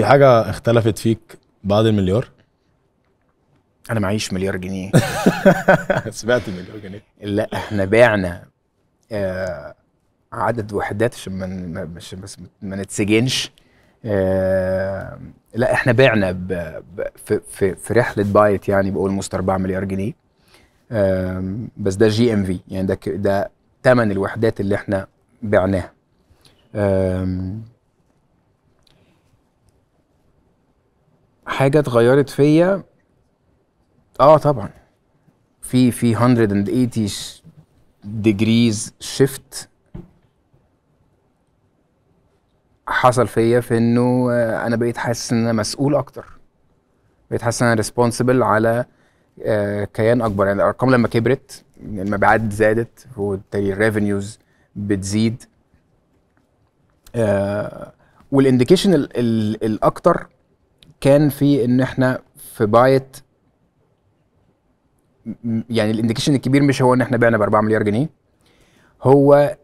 في حاجة اختلفت فيك بعد المليار؟ انا معيش مليار جنيه. سمعت مليار جنيه. لا احنا بعنا عدد وحدات عشان بس ما نتسجنش. لا احنا بعنا في رحله بايت يعني ب almost 4 مليار جنيه. بس ده GMV، يعني ده ثمن الوحدات اللي احنا بعناها. حاجة اتغيرت فيا طبعا في 180 degrees shift حصل فيا، في انه انا بقيت حاسس ان انا مسؤول اكتر، بقيت حاسس ان انا responsible على كيان اكبر. يعني الارقام لما كبرت، المبيعات زادت، وبالتالي ال revenues بتزيد. وال indication الاكتر كان في ان احنا في بايت، يعني ال indication الكبير مش هو ان احنا بعنا ب 4 مليار جنيه، هو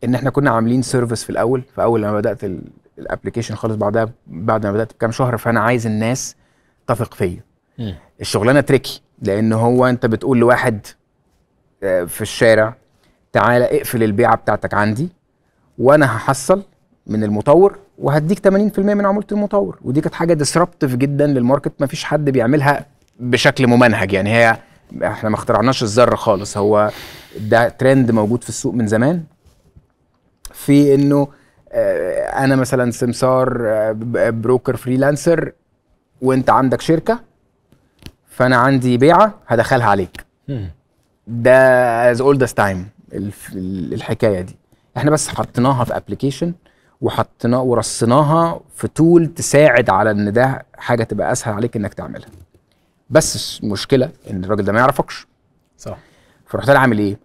ان احنا كنا عاملين service في الاول، في اول لما بدات ال application خالص، بعدها بعد ما بدات بكام شهر، فانا عايز الناس تثق فيا. الشغلانة tricky، لان هو انت بتقول لواحد في الشارع تعالى اقفل البيعة بتاعتك عندي وانا هحصل من المطور وهديك 80% من عمولة المطور، ودي كانت حاجة disruptive جدا لل market، ما فيش حد بيعملها بشكل ممنهج. يعني هي احنا ما اخترعناش الذرة خالص، هو ده ترند موجود في السوق من زمان، في انه انا مثلا سمسار broker freelancer وانت عندك شركة، فانا عندي بيعه هدخلها عليك. ده as old as time الحكاية دي، احنا بس حطيناها في application وحطيناها ورصيناها في tool تساعد على ان ده حاجة تبقى اسهل عليك انك تعملها. بس المشكلة ان الراجل ده ما يعرفكش. صح. فرحت انا عامل ايه؟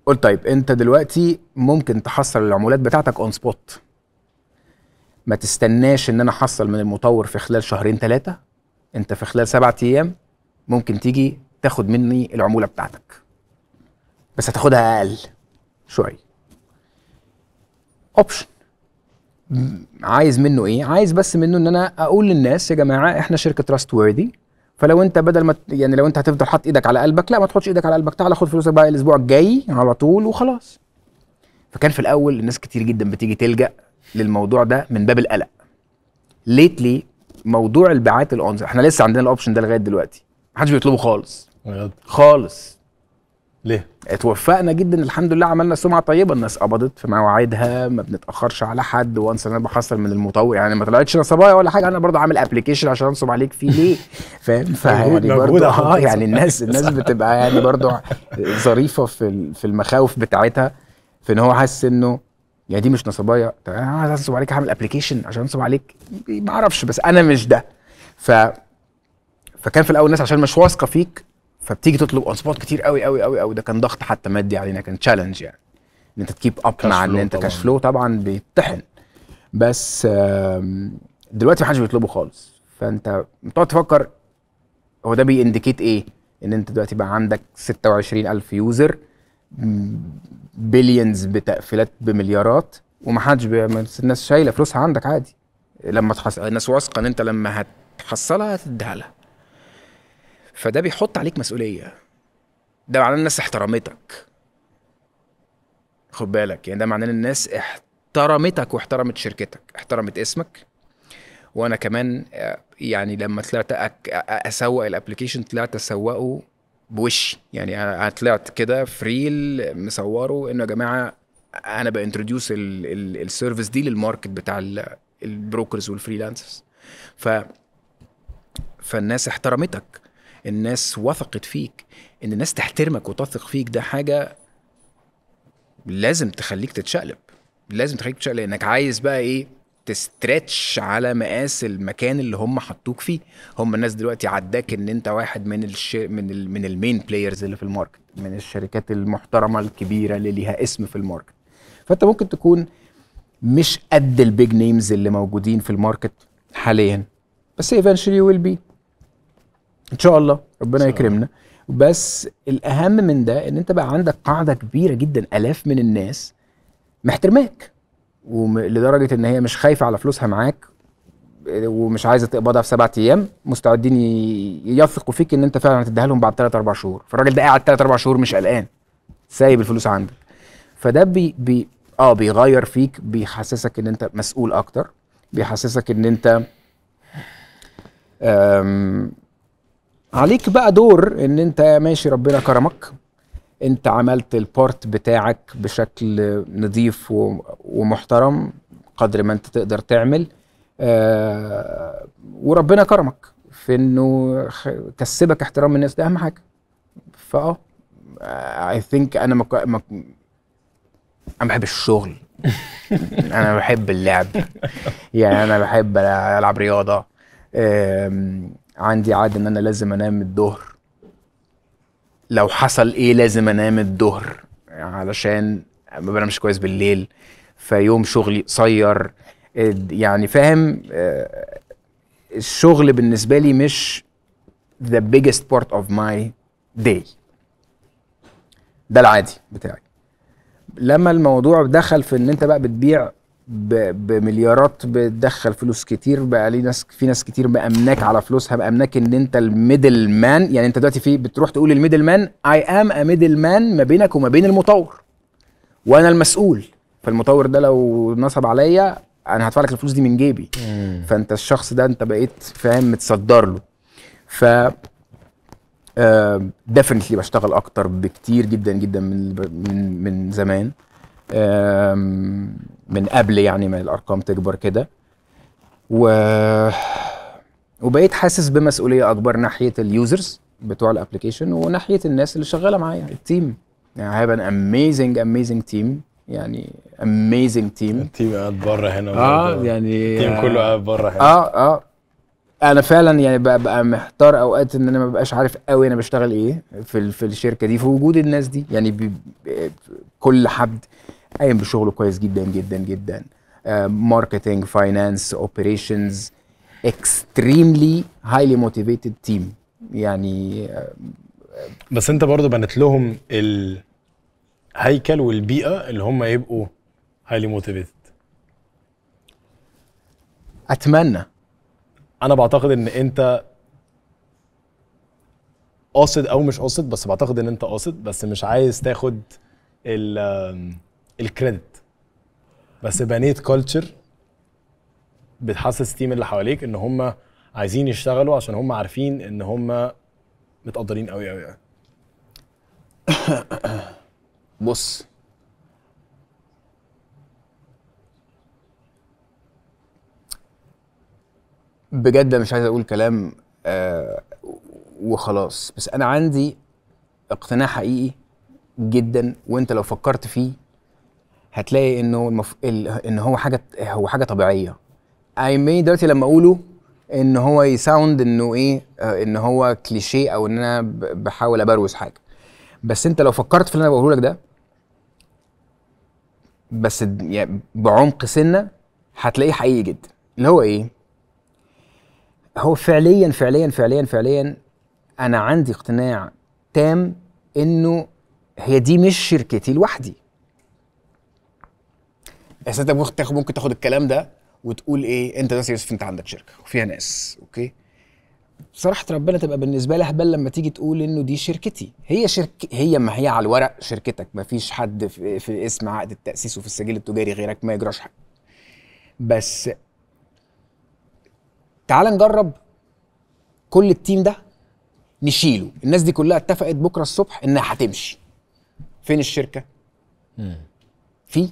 قلت طيب انت دلوقتي ممكن تحصل العمولات بتاعتك on spot، ما تستناش ان انا احصل من المطور في خلال شهرين ثلاثة، انت في خلال 7 ايام ممكن تيجي تاخد مني العمولة بتاعتك، بس هتاخدها اقل شوية. option. عايز منه ايه؟ عايز بس منه ان انا اقول للناس يا جماعة احنا شركة trustworthy، فلو انت بدل ما يعني لو انت هتفضل حاطط ايدك على قلبك، لا ما تحطش ايدك على قلبك، تعالى خد فلوسك بقى الاسبوع الجاي على طول وخلاص. فكان في الاول الناس كتير جدا بتيجي تلجأ للموضوع ده من باب القلق. lately موضوع البيعات ال on، احنا لسه عندنا ال option ده لغاية دلوقتي، محدش بيطلبه خالص خالص. ليه؟ اتوفقنا جدا الحمد لله، عملنا سمعه طيبة، الناس قبضت في مواعيدها، ما بنتاخرش على حد. once انا بحصل من المطور، يعني ما طلعتش نصبايه ولا حاجة، انا برضه عامل application عشان انصب عليك فيه ليه؟ فاهم؟ فيعني برضه يعني الناس بتبقى يعني برضه ظريفة في المخاوف بتاعتها، في ان هو حاسس انه يعني دي مش نصبايه، طب انا عايز انصب عليك هعمل application عشان انصب عليك، ما اعرفش، بس انا مش ده. فكان في الاول الناس عشان مش واثقة فيك فبتيجي تطلب on spot كتير قوي قوي قوي قوي. ده كان ضغط حتى مادي علينا، كان challenge يعني ان انت ت keep up مع ان انت cash flow طبعا بيتطحن. بس دلوقتي محدش بيطلبه خالص، فانت بتقعد تفكر هو ده بي indicate ايه؟ ان انت دلوقتي بقى عندك 26,000 user، billions بتقفيلات بمليارات، ومحدش الناس شايله فلوسها عندك عادي. لما تحصل الناس واثقة ان انت لما هتحصلها هتديها لها، فده بيحط عليك مسؤولية. ده معناه الناس احترمتك، خد بالك، يعني ده معناه ان الناس احترمتك واحترمت شركتك، احترمت اسمك. وانا كمان يعني لما طلعت اسوق ال application طلعت اسوقه بوشي، يعني انا طلعت كده ف reel مصوره انه يا جماعة انا ب introduce ال service دي لل market بتاع ال brokers وال freelancers. فالناس احترمتك، الناس وثقت فيك. ان الناس تحترمك وتثق فيك ده حاجة لازم تخليك تتشقلب، لازم تخليك تتشقلب، لانك عايز بقى ايه؟ ت stretch على مقاس المكان اللي هم حطوك فيه. هم الناس دلوقتي عداك ان انت واحد من من ال main players اللي في ال market، من الشركات المحترمة الكبيرة اللي ليها اسم في ال market. فانت ممكن تكون مش قد ال big names اللي موجودين في ال market حاليا، بس eventually will be ان شاء الله، ربنا يكرمنا. بس الاهم من ده ان انت بقى عندك قاعدة كبيرة جدا، الاف من الناس محترماك. ولدرجه ان هي مش خايفة على فلوسها معاك ومش عايزه تقبضها في 7 ايام، مستعدين يثقوا فيك ان انت فعلا هتديها لهم بعد 3 4 شهور. فالراجل ده قاعد 3 4 شهور مش قلقان، سايب الفلوس عندك. فده بي بي اه بيغير فيك، بيحسسك ان انت مسؤول اكتر، بيحسسك ان انت عليك بقى دور ان انت ماشي ربنا كرمك، انت عملت ال part بتاعك بشكل نظيف ومحترم قدر ما انت تقدر تعمل، وربنا كرمك في انه كسبك احترام الناس، ده اهم حاجة. فاه I think انا ما انا بحب الشغل، انا بحب اللعب، يعني انا بحب العب رياضة، عندي عادة ان انا لازم انام الظهر، لو حصل ايه لازم انام الظهر علشان ما بنامش كويس بالليل، فيوم شغلي قصير يعني، فاهم؟ الشغل بالنسبة لي مش the biggest part of my day، ده العادي بتاعي. لما الموضوع دخل في ان انت بقى بتبيع بمليارات، بتدخل فلوس كتير، بقى ليه ناس، في ناس كتير مأمناك على فلوسها، مأمناك ان انت ال middle man. يعني انت دلوقتي في بتروح تقول لل middle man I am a middle man ما بينك وما بين المطور، وانا المسؤول، فالمطور ده لو نصب عليا انا هدفع لك الفلوس دي من جيبي. فانت الشخص ده انت بقيت فاهم متصدر له. ف definitely بشتغل اكتر بكتير جدا جدا من من زمان، من قبل يعني ما الارقام تكبر كده، وبقيت حاسس بمسؤولية اكبر ناحية ال users بتوع ال application وناحية الناس اللي شغالة معايا، ال team. يعني I have an amazing amazing team، يعني amazing team. ال team قاعد بره هنا. يعني ال team كله قاعد بره هنا. انا فعلا يعني ببقى محتار اوقات ان انا ما ببقاش عارف قوي انا بشتغل ايه في الشركة دي، في وجود الناس دي. يعني كل حد قايم بشغله كويس جدا جدا جدا، marketing، finance، operations، extremely highly motivated team يعني. بس انت برضو بنت لهم الهيكل والبيئة اللي هم يبقوا highly motivated. اتمنى. انا بعتقد ان انت قاصد او مش قاصد، بس بعتقد ان انت قاصد، بس مش عايز تاخد ال credit، بس بنيت culture بتحسس ال team اللي حواليك ان هم عايزين يشتغلوا عشان هم عارفين ان هم متقدرين قوي قوي. بص، بجد مش عايز اقول كلام وخلاص، بس انا عندي اقتناع حقيقي جدا، وانت لو فكرت فيه هتلاقي انه ان هو حاجة، هو حاجة طبيعية. I mean دلوقتي لما اقوله ان هو ي sound انه ايه، ان هو كليشيه او ان انا بحاول ابروز حاجة، بس انت لو فكرت في اللي انا بقوله لك ده بس يعني بعمق سنة هتلاقيه حقيقي جدا. اللي هو ايه؟ هو فعليا فعليا فعليا فعليا انا عندي اقتناع تام انه هي دي مش شركتي لوحدي. بس انت ممكن تاخد الكلام ده وتقول ايه، انت بس يا يوسف انت عندك شركة وفيها ناس، okay. صراحة ربنا تبقى بالنسبة لي اهبل لما تيجي تقول انه دي شركتي، هي شركة، هي ما هي على الورق شركتك، ما فيش حد في اسم عقد التاسيس وفي السجل التجاري غيرك، ما يجراش حاجة. بس تعال نجرب كل ال team ده نشيله، الناس دي كلها اتفقت بكره الصبح انها هتمشي، فين الشركة؟ في؟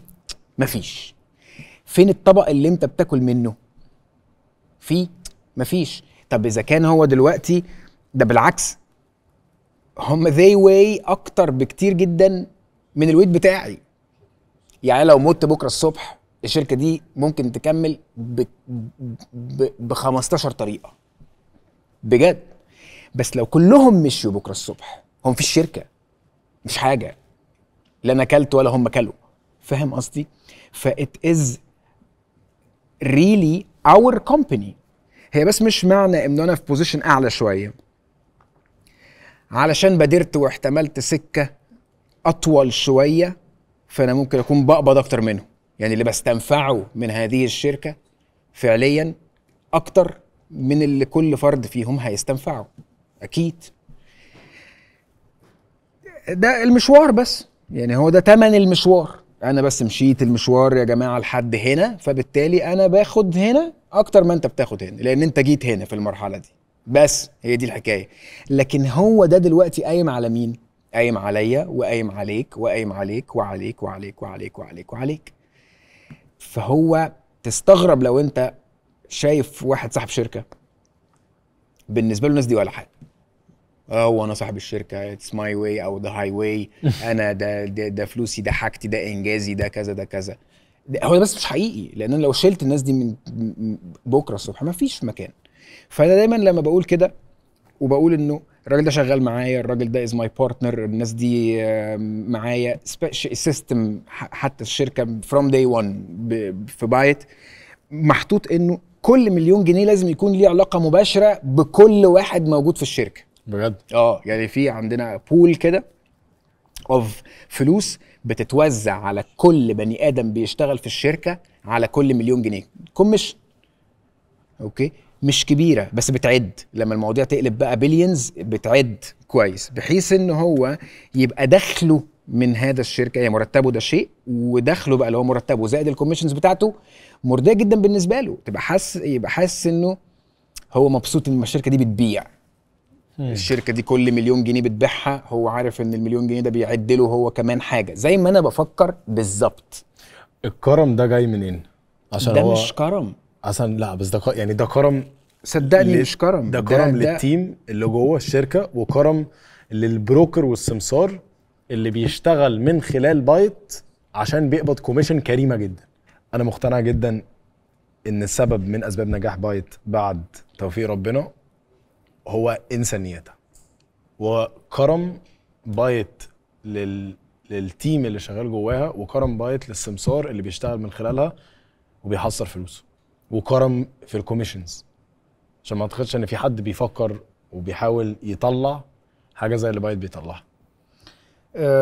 مفيش. فين الطبق اللي انت بتاكل منه؟ في؟ مفيش. طب اذا كان هو دلوقتي ده بالعكس، هم they weigh اكتر بكتير جدا من ال weight بتاعي. يعني لو مت بكره الصبح الشركة دي ممكن تكمل ب 15 طريقه بجد. بس لو كلهم مشوا بكره الصبح، هم في الشركة مش حاجة، لا انا اكلت ولا هم اكلوا، فاهم قصدي؟ ف it is really our company. هي بس مش معنى ان انا في position اعلى شوية علشان بادرت واحتملت سكة اطول شوية فانا ممكن اكون بقبض اكتر منه. يعني اللي بستنفعه من هذه الشركة فعليا اكتر من اللي كل فرد فيهم هيستنفعه اكيد. ده المشوار بس، يعني هو ده تمن المشوار. انا بس مشيت المشوار يا جماعة لحد هنا، فبالتالي انا باخد هنا اكتر ما انت بتاخد هنا، لان انت جيت هنا في المرحلة دي. بس هي دي الحكاية. لكن هو ده دلوقتي قايم على مين؟ قايم عليا وقايم عليك وقايم عليك وعليك وعليك وعليك وعليك وعليك. فهو تستغرب لو انت شايف واحد صاحب شركة بالنسبة له الناس دي ولا حاجة. هو انا صاحب الشركة، it's my way or the highway، انا ده فلوسي، ده حاجتي، ده انجازي، ده كذا ده كذا. هو ده بس مش حقيقي، لان انا لو شلت الناس دي من بكره الصبح ما فيش مكان. فانا دايما لما بقول كده وبقول انه الراجل ده شغال معايا، الراجل ده is my partner، الناس دي معايا، system حتى الشركة from day 1 في بايت محطوط انه كل مليون جنيه لازم يكون ليه علاقة مباشرة بكل واحد موجود في الشركة. بجد؟ يعني في عندنا pool كده of فلوس بتتوزع على كل بني ادم بيشتغل في الشركة على كل مليون جنيه commission. okay، مش كبيرة بس بتعد لما المواضيع تقلب بقى billions، بتعد كويس، بحيث ان هو يبقى دخله من هذا الشركة، يعني مرتبه ده شيء، ودخله بقى اللي هو مرتبه زائد ال commissions بتاعته مرضية جدا بالنسبة له. تبقى حاسس، يبقى حاسس انه هو مبسوط ان الشركة دي بتبيع. الشركة دي كل مليون جنيه بتبيعها هو عارف ان المليون جنيه ده بيعد له هو كمان حاجة. زي ما انا بفكر بالظبط. الكرم ده جاي منين؟ عشان ده هو مش كرم عشان لا بس ده يعني ده كرم، صدقني مش كرم، ده كرم لل team اللي جوه الشركة، وكرم لل broker والسمسار اللي بيشتغل من خلال بايت عشان بيقبض commission كريمة جدا. انا مقتنع جدا ان السبب من اسباب نجاح بايت بعد توفيق ربنا هو انسانيتها وكرم بايت لل team اللي شغال جواها، وكرم بايت للسمسار اللي بيشتغل من خلالها وبيحصر فلوسه، وكرم في ال commissions. عشان ما اعتقدش ان في حد بيفكر وبيحاول يطلع حاجة زي اللي بايت بيطلعها.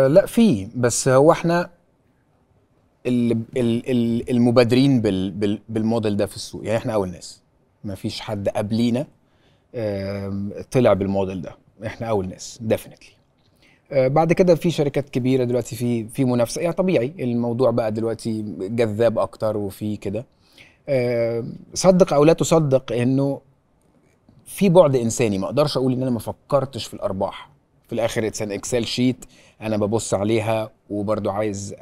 لا في، بس هو احنا المبادرين بالموديل ده في السوق، يعني احنا اول ناس، ما فيش حد قبلينا طلع بالموديل ده، احنا اول ناس definitely. بعد كده في شركات كبيرة دلوقتي، في منافسه، يعني طبيعي الموضوع بقى دلوقتي جذاب اكتر وفي كده. صدق او لا تصدق انه في بعد انساني، ما اقدرش اقول ان انا ما فكرتش في الارباح. في الاخر it's an Excel sheet انا ببص عليها، وبرضو عايز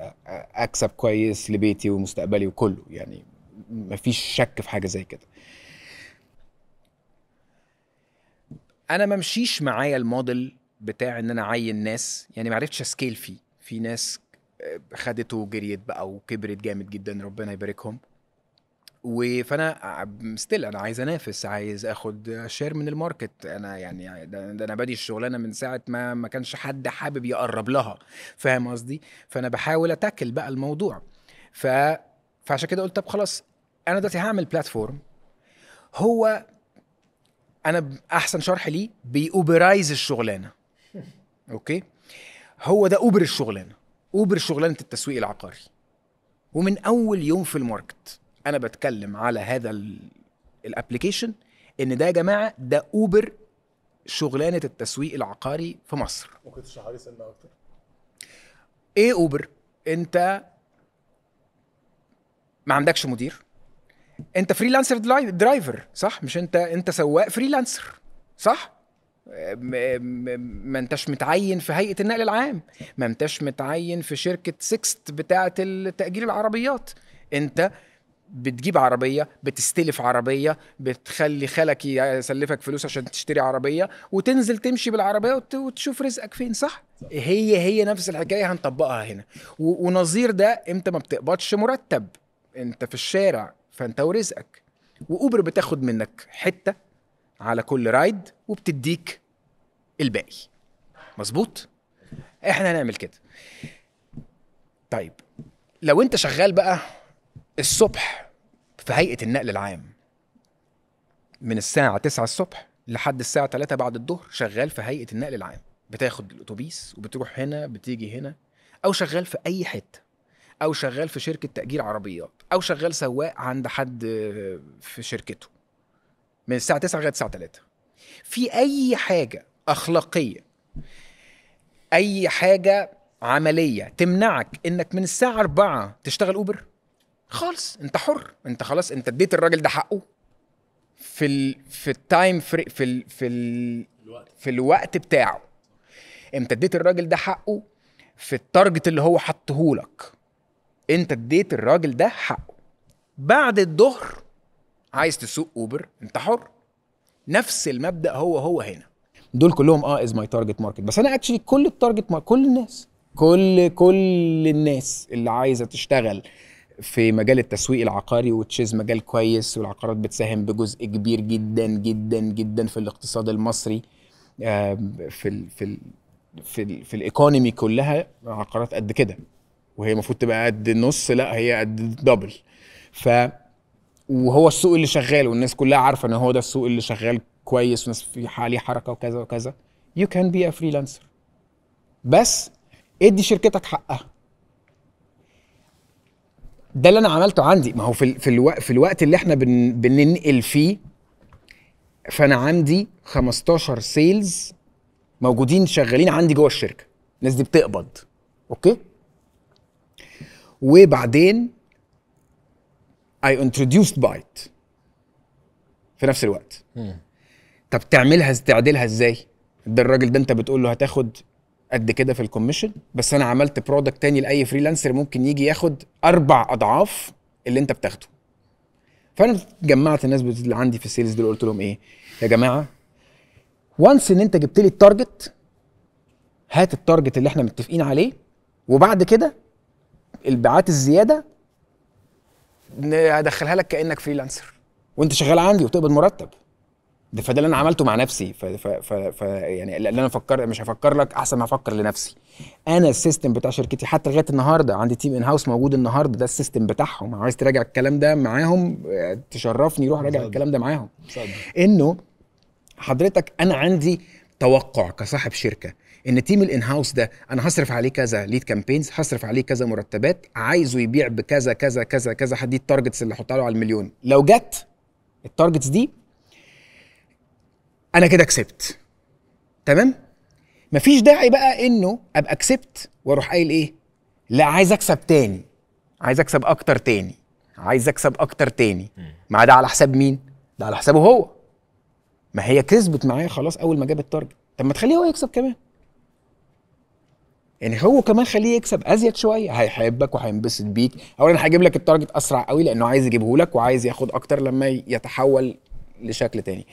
اكسب كويس لبيتي ومستقبلي وكله، يعني مفيش شك في حاجة زي كده. انا ما مشيش معايا الموديل بتاع ان انا اعين ناس، يعني ما عرفتش ا scale فيه. في ناس خدته وجريت بقى وكبرت جامد جدا، ربنا يباركهم. فانا still انا عايز انافس، عايز اخد share من ال market. انا يعني ده انا بادي الشغلانة من ساعة ما كانش حد حابب يقرب لها، فاهم قصدي؟ فانا بحاول ا tackle بقى الموضوع. فعشان كده قلت طب خلاص انا دلوقتي هعمل platform. هو انا احسن شرح ليه بي Uberize الشغلانة. okay، هو ده اوبر الشغلانة، اوبر شغلانة التسويق العقاري. ومن اول يوم في ال market انا بتكلم على هذا ال application ان ده يا جماعة ده اوبر شغلانة التسويق العقاري في مصر. ممكن تشرحها لي سنة اكتر؟ ايه اوبر؟ انت ما عندكش مدير، انت freelancer driver، صح؟ مش انت سواق freelancer، صح؟ ما انتش متعين في هيئة النقل العام، ما انتش متعين في شركة سيكست بتاعه تأجير العربيات. انت بتجيب عربية، بتستلف عربية، بتخلي خالك يسلفك فلوس عشان تشتري عربية، وتنزل تمشي بالعربية وتشوف رزقك فين، صح؟ هي نفس الحكاية هنطبقها هنا. ونظير ده انت ما بتقبضش مرتب، انت في الشارع، فانت ورزقك. واوبر بتاخد منك حتة على كل ride وبتديك الباقي. مظبوط؟ احنا هنعمل كده. طيب لو انت شغال بقى الصبح في هيئة النقل العام من الساعة 9 الصبح لحد الساعة 3 بعد الظهر، شغال في هيئة النقل العام، بتاخد الأتوبيس وبتروح هنا بتيجي هنا، أو شغال في أي حتة، او شغال في شركة تاجير عربيات، او شغال سواق عند حد في شركته من الساعة 9 لغاية الساعة 3، في اي حاجة اخلاقية، اي حاجة عملية تمنعك انك من الساعة 4 تشتغل اوبر؟ خالص، انت حر، انت خلاص انت اديت الراجل ده حقه في ال time free في الوقت بتاعه، انت اديت الراجل ده حقه في ال target اللي هو حطهولك، انت اديت الراجل ده حقه. بعد الظهر عايز تسوق اوبر، انت حر. نفس المبدأ هو هو هنا. دول كلهم is my target market، بس انا actually كل ال target، كل الناس، كل الناس اللي عايزه تشتغل في مجال التسويق العقاري، which is مجال كويس، والعقارات بتساهم بجزء كبير جدا جدا جدا في الاقتصاد المصري، في ال في ال في ال في ال economy كلها. عقارات قد كده، وهي المفروض تبقى قد النص، لا هي قد double. وهو السوق اللي شغال، والناس كلها عارفه ان هو ده السوق اللي شغال كويس، والناس في عليه حركة وكذا وكذا. You can be a freelancer، بس ادي شركتك حقها. ده اللي انا عملته عندي. ما هو في الوقت اللي احنا بننقل فيه، فانا عندي 15 sales موجودين شغالين عندي جوه الشركة، الناس دي بتقبض، okay. وبعدين I introduced بايت في نفس الوقت. طب تعملها تعدلها ازاي؟ ده الراجل ده انت بتقول له هتاخد قد كده في ال commission، بس انا عملت product تاني لاي freelancer ممكن يجي ياخد 4 اضعاف اللي انت بتاخده. فانا جمعت الناس اللي عندي في ال sales دول، قلت لهم ايه يا جماعة، once ان انت جبت لي ال target، هات ال target اللي احنا متفقين عليه، وبعد كده البيعات الزيادة هدخلها لك كانك freelancer وانت شغال عندي وتقبض مرتب. ده فده اللي انا عملته مع نفسي. ف ف ف ف يعني اللي انا فكر، مش هفكر لك احسن ما افكر لنفسي. انا ال system بتاع شركتي حتى لغاية النهارده عندي team in-house موجود النهارده، ده ال system بتاعهم. عايز تراجع الكلام ده معاهم تشرفني، روح راجع الكلام ده معاهم. انه حضرتك انا عندي توقع كصاحب شركة ان team ال in-house ده انا هصرف عليه كذا lead campaigns، هصرف عليه كذا مرتبات، عايزه يبيع بكذا كذا كذا كذا، هدي ال targets اللي احطها له على المليون. لو جت ال targets دي انا كده كسبت، تمام؟ مفيش داعي بقى انه ابقى كسبت واروح قايل ايه، لا عايز اكسب تاني، عايز اكسب اكتر تاني، عايز اكسب اكتر تاني. ما ده على حساب مين؟ ده على حسابه هو. ما هي كسبت معايا خلاص اول ما جاب ال target، طب ما تخليه هو يكسب كمان، يعني هو كمان خليه يكسب ازيد شوية، هيحبك وهينبسط بيك. اولا هيجيب لك ال target اسرع قوي لانه عايز يجيبه لك، وعايز ياخد اكتر لما يتحول لشكل تاني.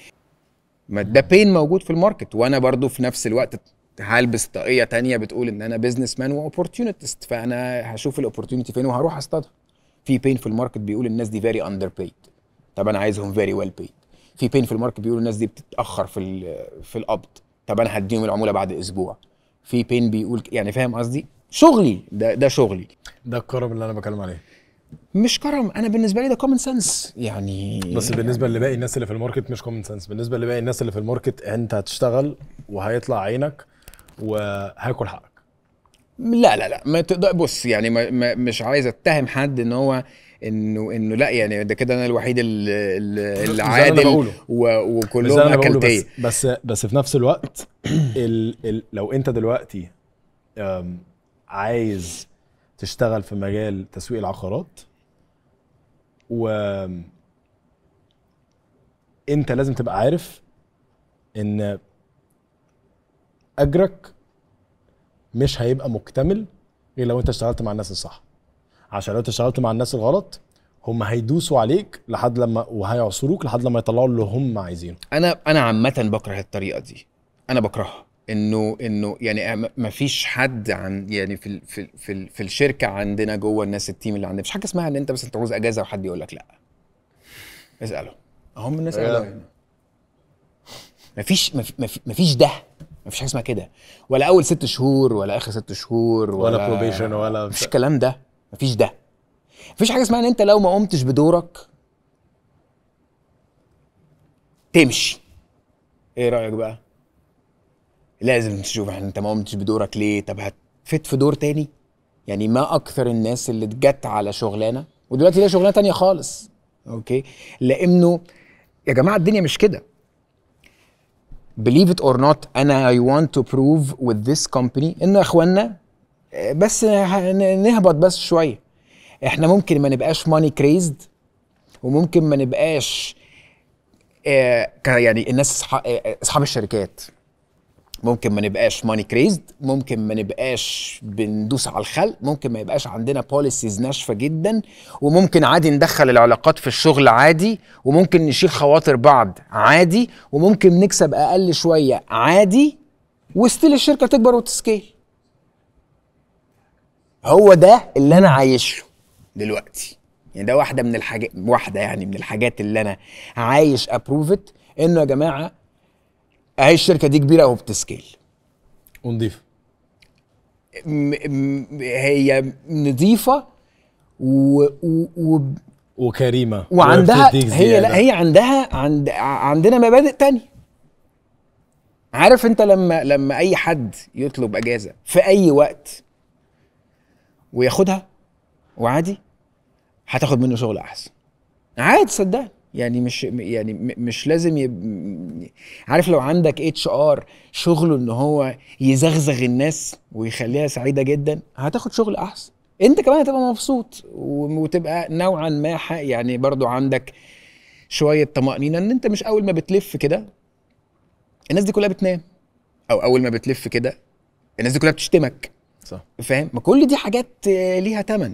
ما ده pain موجود في ال market. وانا برضو في نفس الوقت هلبس طاقية تانية بتقول ان انا businessman و opportunist، فانا هشوف ال opportunity فين وهروح اصطادها. في pain في ال market بيقول الناس دي very underpaid، طب انا عايزهم very well paid. في pain في ال market بيقول الناس دي بتتاخر في القبض، طب انا هديهم العمولة بعد اسبوع. في pain بيقول، يعني فاهم قصدي؟ شغلي ده شغلي، ده الكرم اللي انا بتكلم عليه. مش كرم، انا بالنسبة لي ده common sense يعني. بس بالنسبة لباقي الناس اللي في ال market مش common sense. بالنسبة لباقي الناس اللي في ال market انت هتشتغل وهيطلع عينك وهاكل حقك. لا لا لا، ما تقدر. بص يعني ما مش عايز اتهم حد ان هو انه لا، يعني ده كده انا الوحيد اللي عادل وكلهم اكلتيه. بس في نفس الوقت لو انت دلوقتي عايز تشتغل في مجال تسويق العقارات، و انت لازم تبقى عارف ان اجرك مش هيبقى مكتمل غير لو انت اشتغلت مع الناس الصح. عشان لو انت اشتغلت مع الناس الغلط هم هيدوسوا عليك لحد لما، وهيعصروك لحد لما يطلعوا اللي هم عايزينه. انا عامة بكره الطريقة دي، انا بكرهها. انه يعني ما فيش حد عن يعني في في في, في الشركة عندنا جوه الناس ال team اللي عندنا مفيش حاجة اسمها ان انت بس انت عاوز اجازه وحد يقول لك لا. اساله هم الناس قالوا مفيش مفيش ده، مفيش حاجة اسمها كده، ولا اول 6 شهور ولا اخر 6 شهور ولا probation ولا مفيش الكلام ده، مفيش ده. مفيش حاجة اسمها ان انت لو ما قمتش بدورك تمشي. ايه رايك بقى؟ لازم تشوف انت ما قمتش بدورك ليه، طب هتفت في دور تاني؟ يعني ما اكثر الناس اللي اتجت على شغلانة ودلوقتي ليها شغلانة تانية خالص. okay، لانه يا جماعة الدنيا مش كده. believe it or not، انا I want to prove with this company انه يا اخوانا بس نهبط بس شوية. احنا ممكن ما نبقاش money crazed، وممكن ما نبقاش يعني الناس اصحاب الشركات، ممكن ما نبقاش money crazed، ممكن ما نبقاش بندوس على الخلق، ممكن ما يبقاش عندنا policies ناشفة جدا، وممكن عادي ندخل العلاقات في الشغل عادي، وممكن نشيل خواطر بعض عادي، وممكن نكسب اقل شوية عادي، و still الشركة تكبر وت scale. هو ده اللي انا عايشه دلوقتي. يعني ده واحدة من الحاجات، واحدة يعني من الحاجات اللي انا عايش ا prove it، انه يا جماعة اهي الشركة دي كبيرة وبت scale ونضيفه. هي نظيفة وكريمه وعندها هي لا هي عندها عندنا مبادئ تانية. عارف انت لما اي حد يطلب اجازه في اي وقت وياخدها وعادي، هتاخد منه شغل احسن عادي، صدقني. يعني مش يعني مش لازم عارف لو عندك HR شغله ان هو يزغزغ الناس ويخليها سعيدة جدا، هتاخد شغل احسن، انت كمان هتبقى مبسوط وتبقى نوعا ما يعني برضو عندك شوية طمانينة ان انت مش اول ما بتلف كده الناس دي كلها بتنام، او اول ما بتلف كده الناس دي كلها بتشتمك. صح، فاهم؟ ما كل دي حاجات ليها ثمن.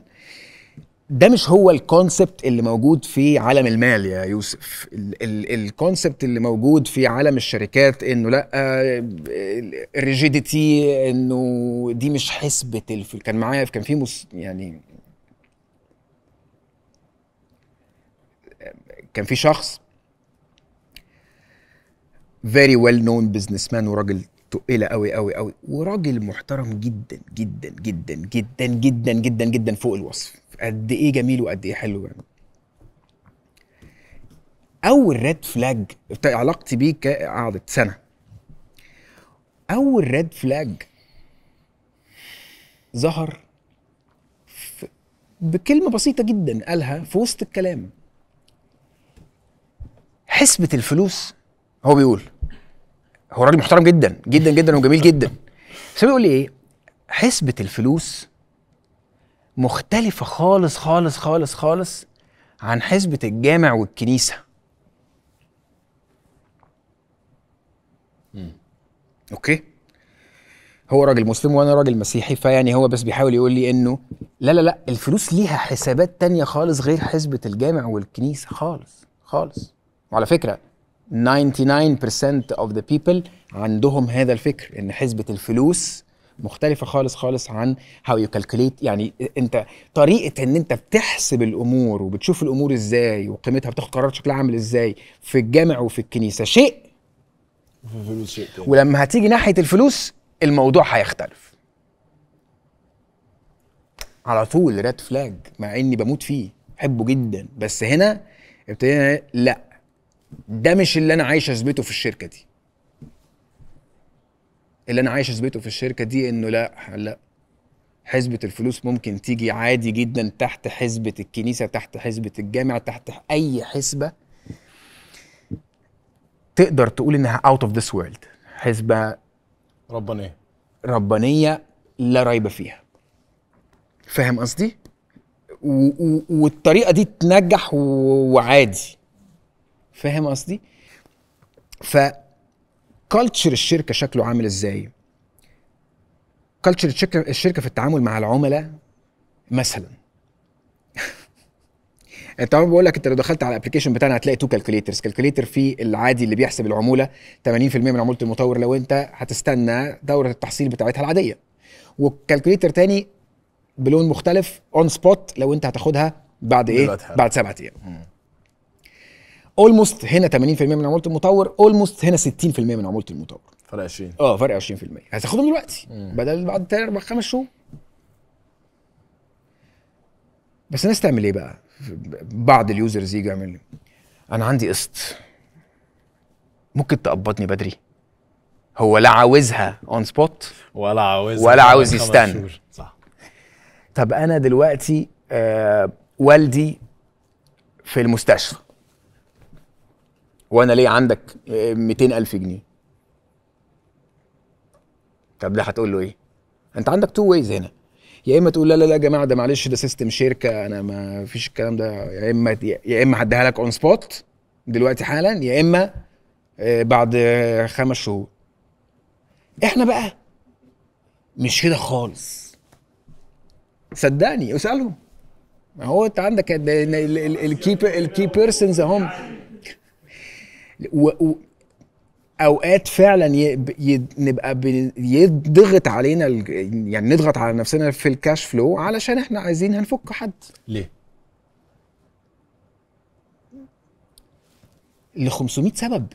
ده مش هو ال concept اللي موجود في عالم المال يا يوسف. ال concept اللي موجود في عالم الشركات انه لا، ال rigidity، انه دي مش حسبة كان معايا، كان في يعني كان في شخص very well known businessman، وراجل تقيلة قوي قوي قوي، وراجل محترم جدا جدا جدا جدا جدا جدا جدا فوق الوصف، قد ايه جميل وقد ايه حلو يعني. اول red flag علاقتي بيه قعدت سنة، اول red flag ظهر بكلمه بسيطة جدا قالها في وسط الكلام، حسبه الفلوس. هو بيقول، هو راجل محترم جدا جدا جدا وجميل جدا، بس هو بيقول لي ايه؟ حسبه الفلوس مختلفة خالص خالص خالص خالص عن حسبة الجامع والكنيسة. okay؟ هو راجل مسلم وانا راجل مسيحي، فيعني هو بس بيحاول يقول لي انه لا لا لا، الفلوس ليها حسابات تانية خالص غير حسبة الجامع والكنيسة خالص خالص. وعلى فكرة 99% of the people عندهم هذا الفكر، ان حسبة الفلوس مختلفة خالص خالص عن how you calculate. يعني انت طريقة ان انت بتحسب الامور وبتشوف الامور ازاي وقيمتها، بتاخد قرارات شكلها عامل ازاي في الجامع وفي الكنيسة شيء، وفي الفلوس شيء تاني. ولما هتيجي ناحية الفلوس الموضوع هيختلف على طول. red flag، مع اني بموت فيه، بحبه جدا، بس هنا ابتدينا لا، ده مش اللي انا عايش اثبته في الشركة دي. اللي انا عايش اثبته في الشركة دي انه لا لا، حسبه الفلوس ممكن تيجي عادي جدا تحت حسبه الكنيسة، تحت حسبه الجامع، تحت اي حسبه تقدر تقول انها out of this world، حسبه ربانية، ربانية لا ريب فيها. فاهم قصدي؟ والطريقة دي تنجح وعادي. فاهم قصدي؟ ف culture الشركة شكله عامل ازاي؟ culture الشركة في التعامل مع العملاء مثلا. انت بقول لك انت لو دخلت على ال application بتاعنا هتلاقي two calculators، calculator في العادي اللي بيحسب العمولة 80% من عمولة المطور لو انت هتستنى دوره التحصيل بتاعتها العادية، و calculator تاني بلون مختلف on spot لو انت هتاخدها بعد ايه؟ بعد 7 ايام. almost هنا 80% من عمولة المطور، almost هنا 60% من عمولة المطور. فرق 20. فرق 20%. هتاخدهم دلوقتي بدل بعد 3 4 5 شهور. بس الناس تعمل ايه بقى؟ بعض ال users يجي يعمل لي انا عندي قسط، ممكن تقبضني بدري؟ هو لا عاوزها on spot ولا عاوز ولا عاوز يستنى. صح. طب انا دلوقتي والدي في المستشفى وانا ليه عندك 200,000 جنيه. طب ده هتقول له ايه؟ انت عندك two ways هنا، يا اما تقول لا لا لا يا جماعة ده معلش ده system شركة انا ما فيش الكلام ده، يا اما هديها لك on spot دلوقتي حالا، يا اما بعد 5 شهور. احنا بقى مش كده خالص، صدقني اسالهم. ما هو انت عندك ال key persons اهم. اوقات فعلا نبقى يضغط علينا، يعني نضغط على نفسنا في ال cash flow علشان احنا عايزين هنفك حد. ليه؟ ل 500 سبب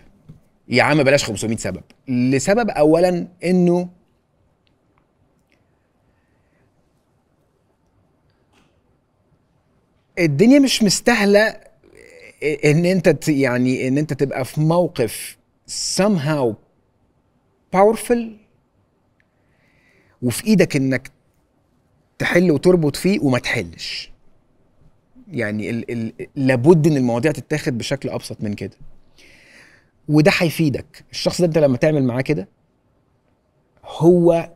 يا عم، بلاش 500 سبب. لسبب اولا انه الدنيا مش مستاهلة ان انت يعني ان انت تبقى في موقف somehow powerful وفي ايدك انك تحل وتربط فيه وما تحلش. يعني لابد ان المواضيع تتاخد بشكل ابسط من كده، وده هيفيدك. الشخص ده انت لما تعمل معاه كده هو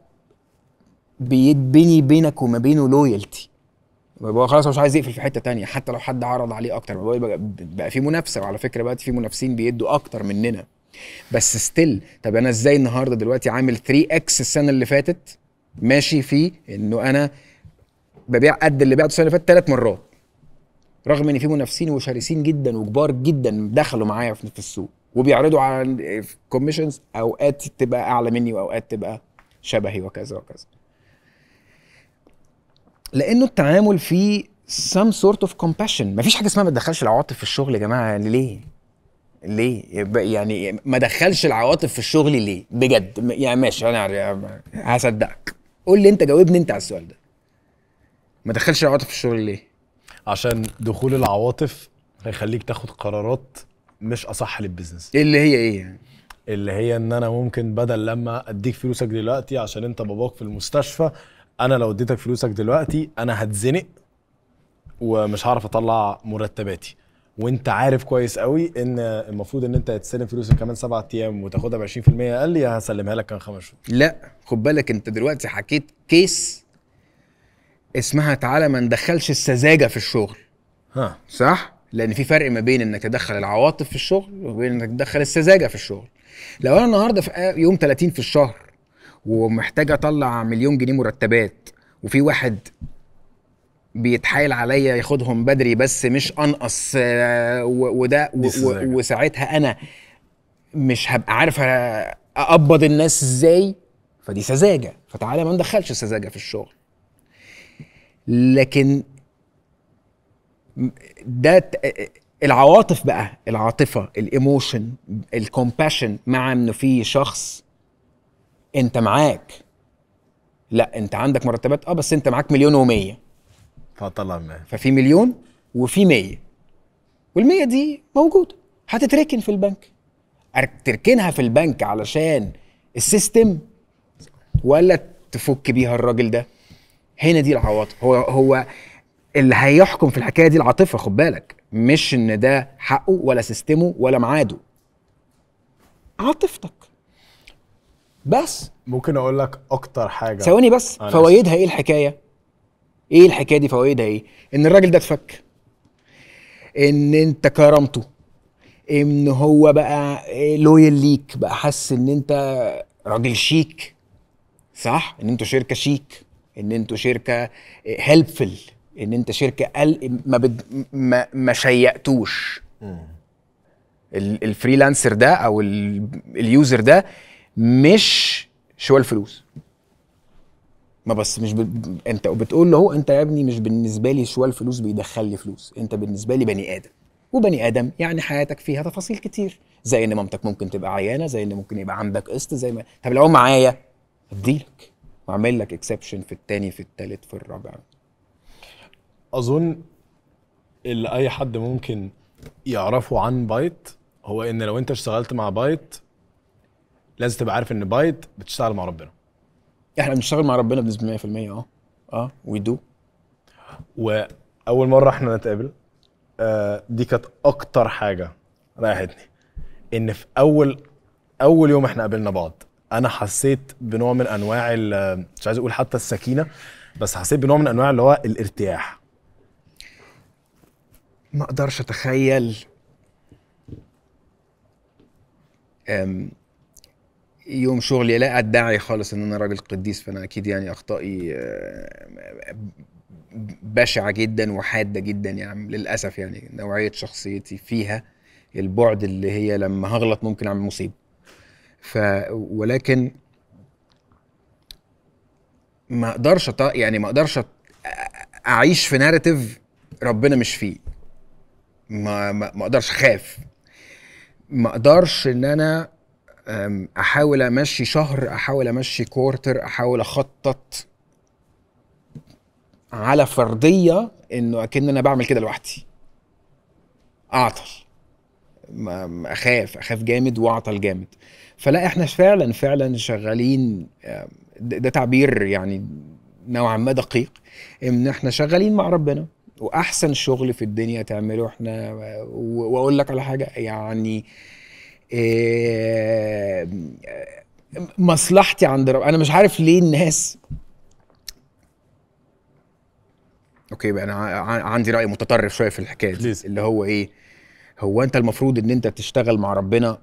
بيتبني بينك وما بينه loyalty، بقى خلاص هو مش عايز يقفل في حتة تانية حتى لو حد عرض عليه اكتر. بقى في منافسه، وعلى فكرة بقى في منافسين بيدوا اكتر مننا، بس still. طب انا ازاي النهارده دلوقتي عامل 3x السنة اللي فاتت ماشي فيه انه انا ببيع قد اللي بعته السنة اللي فاتت 3 مرات، رغم ان في منافسين وشرسين جدا وكبار جدا دخلوا معايا في السوق وبيعرضوا على commissions اوقات تبقى اعلى مني واوقات تبقى شبهي وكذا وكذا. لانه التعامل فيه some sort of compassion. مفيش حاجة اسمها ما تدخلش العواطف في الشغل يا جماعة. يعني ليه؟ ليه يعني ما دخلش العواطف في الشغل ليه بجد؟ يعني ماشي انا هصدقك، قول لي انت، جاوبني انت على السؤال ده. ما دخلش العواطف في الشغل ليه؟ عشان دخول العواطف هيخليك تاخد قرارات مش اصح لل business. اللي هي ايه يعني؟ اللي هي ان انا ممكن بدل لما اديك فلوسك دلوقتي عشان انت باباك في المستشفى، انا لو اديتك فلوسك دلوقتي انا هتزنق ومش هعرف اطلع مرتباتي، وانت عارف كويس قوي ان المفروض ان انت هتستلم فلوسك كمان 7 ايام وتاخدها ب 20% اقل، يا هسلمها لك كمان 5 شهور. لا خد بالك، انت دلوقتي حكيت case اسمها تعالى ما ندخلش السذاجة في الشغل. ها صح؟ لان في فرق ما بين انك تدخل العواطف في الشغل وبين انك تدخل السذاجة في الشغل. لو انا النهارده في يوم 30 في الشهر ومحتاج اطلع 1,000,000 جنيه مرتبات، وفي واحد بيتحايل عليا ياخدهم بدري بس مش انقص، وده وساعتها انا مش هبقى عارف اقبض الناس ازاي، فدي سذاجة. فتعالى ما ندخلش السذاجة في الشغل. لكن ده العواطف بقى، العاطفة، ال emotion، ال compassion، مع انه في شخص انت معاك، لا انت عندك مرتبات بس انت معاك 1,100,000، فهتطلع 100، ففي 1,000,000 وفي 100، وال100 دي موجودة هتتركن في البنك. تركنها في البنك علشان ال system ولا تفك بيها الراجل ده؟ هنا دي العواطف. هو اللي هيحكم في الحكاية دي العاطفة، خد بالك، مش ان ده حقه ولا system ه ولا ميعاده، عاطفتك بس. ممكن اقول لك اكتر حاجة، ثواني بس، فوائدها ايه الحكاية؟ ايه الحكاية دي فوائدها ايه؟ ان الراجل ده اتفك، ان انت كرمته، ان هو بقى loyal ليك، بقى حس ان انت راجل شيك، صح؟ ان انتوا شركة شيك، ان انتوا شركة helpful، ان انت شركة ما شيقتوش. ال freelancer ده او ال user ده مش شوال فلوس، ما بس مش انت بتقول له انت يا ابني مش بالنسبة لي شوال فلوس بيدخل لي فلوس، انت بالنسبة لي بني ادم، وبني ادم يعني حياتك فيها تفاصيل كتير، زي ان مامتك ممكن تبقى عيانه، زي ان ممكن يبقى عندك قسط، زي ما طب لو معايا اديلك واعمل لك exception في الثاني في الثالث في الرابع. اظن اللي اي حد ممكن يعرفه عن بايت هو ان لو انت اشتغلت مع بايت لازم تبقى عارف ان بايت بتشتغل مع ربنا. احنا بنشتغل مع ربنا بنسبة 100%. We do. واول مرة احنا نتقابل دي كانت اكتر حاجة ريحتني، ان في اول يوم احنا قابلنا بعض انا حسيت بنوع من انواع، مش عايز اقول حتى السكينة، بس حسيت بنوع من انواع اللي هو الارتياح. ما اقدرش اتخيل يوم شغلي، لا ادعي خالص ان انا راجل قديس، فانا اكيد يعني اخطائي بشعة جدا وحاده جدا يعني للاسف، يعني نوعية شخصيتي فيها البعد اللي هي لما هغلط ممكن اعمل مصيبة. ولكن ما اقدرش يعني ما اقدرش اعيش في narrative ربنا مش فيه. ما اقدرش اخاف، ما اقدرش ان انا احاول امشي شهر، احاول امشي quarter، احاول اخطط على فرضية انه اكن انا بعمل كده لوحدي. اعطل، اخاف جامد واعطل جامد. فلا احنا فعلا فعلا شغالين، ده تعبير يعني نوعا ما دقيق، ان احنا شغالين مع ربنا، واحسن شغل في الدنيا تعمله احنا. واقول لك على حاجة يعني، مصلحتي عند ربنا. انا مش عارف ليه الناس، okay بقى انا عندي راي متطرف شوية في الحكاية دي، اللي هو ايه، هو انت المفروض ان انت تشتغل مع ربنا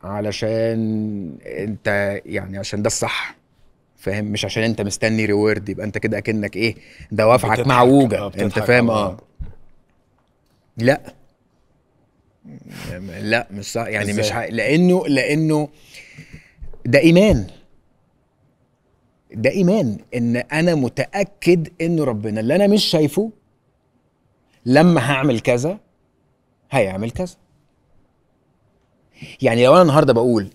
علشان انت يعني عشان ده الصح، فاهم؟ مش عشان انت مستني reward، يبقى انت كده اكنك ايه، دوافعك معوجة، انت فاهم؟ لا لا مش صح يعني، مش لانه ده ايمان، ده ايمان ان انا متاكد انه ربنا اللي انا مش شايفه لما هعمل كذا هيعمل كذا. يعني لو انا النهارده بقول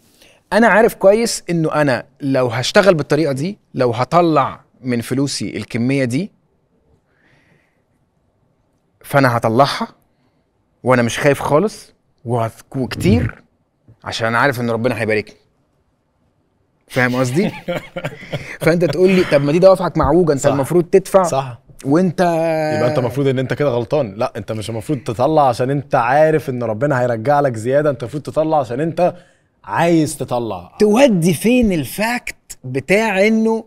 انا عارف كويس انه انا لو هشتغل بالطريقة دي، لو هطلع من فلوسي الكمية دي، فانا هطلعها وانا مش خايف خالص وكتير، عشان انا عارف ان ربنا هيباركني. فاهم قصدي؟ فانت تقول لي طب ما دي دوافعك معوجة، انت المفروض تدفع، صح، وانت يبقى انت المفروض ان انت كده غلطان. لا، انت مش المفروض تطلع عشان انت عارف ان ربنا هيرجع لك زيادة، انت المفروض تطلع عشان انت عايز تطلع. تودي فين ال fact بتاع انه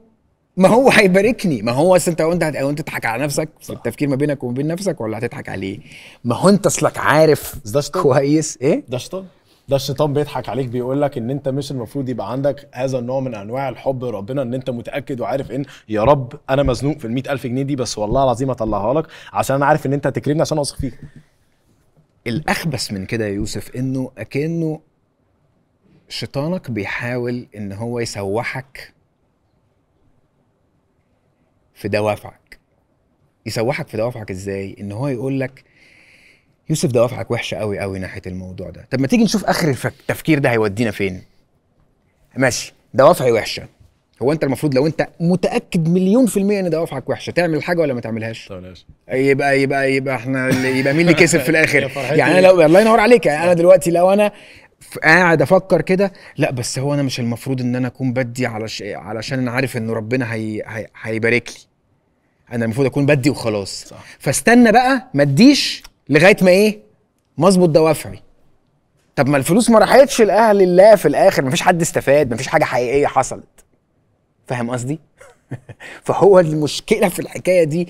ما هو هيباركني؟ ما هو اصل انت وانت تضحك على نفسك في التفكير ما بينك وما بين نفسك، ولا هتضحك عليه؟ ما هو انت اصلك عارف كويس ايه ده شيطان، ده الشيطان بيضحك عليك، بيقول لك ان انت مش المفروض يبقى عندك هذا النوع من انواع الحب لربنا، ان انت متاكد وعارف ان يا رب انا مزنوق في ال100,000 جنيه دي، بس والله العظيم هطلعها لك عشان انا عارف ان انت هتكرمني، عشان اثق فيك. الاخبث من كده يا يوسف انه اكنه شيطانك بيحاول ان هو يسوحك في دوافعك. يسوحك في دوافعك ازاي؟ ان هو يقول لك يوسف دوافعك وحشة قوي قوي ناحية الموضوع ده، طب ما تيجي نشوف اخر التفكير ده هيودينا فين. ماشي، دوافعي وحشة، هو انت المفروض لو انت متاكد 1,000,000% ان دوافعك وحشة تعمل حاجة ولا ما تعملهاش؟ يبقى يبقى يبقى احنا يبقى مين اللي كسب في الاخر؟ يعني انا لو، الله ينور عليك، يعني انا دلوقتي لو انا قاعد افكر كده، لا بس هو انا مش المفروض ان انا اكون بدي علشان انا عارف انه ربنا هيبارك لي، انا المفروض اكون بدي وخلاص. صح. فاستنى بقى ما اديش لغاية ما ايه، مظبط دوافعي. طب ما الفلوس ما راحتش لاهل الله في الاخر، ما فيش حد استفاد، ما فيش حاجة حقيقية حصلت. فاهم قصدي؟ فهو المشكلة في الحكاية دي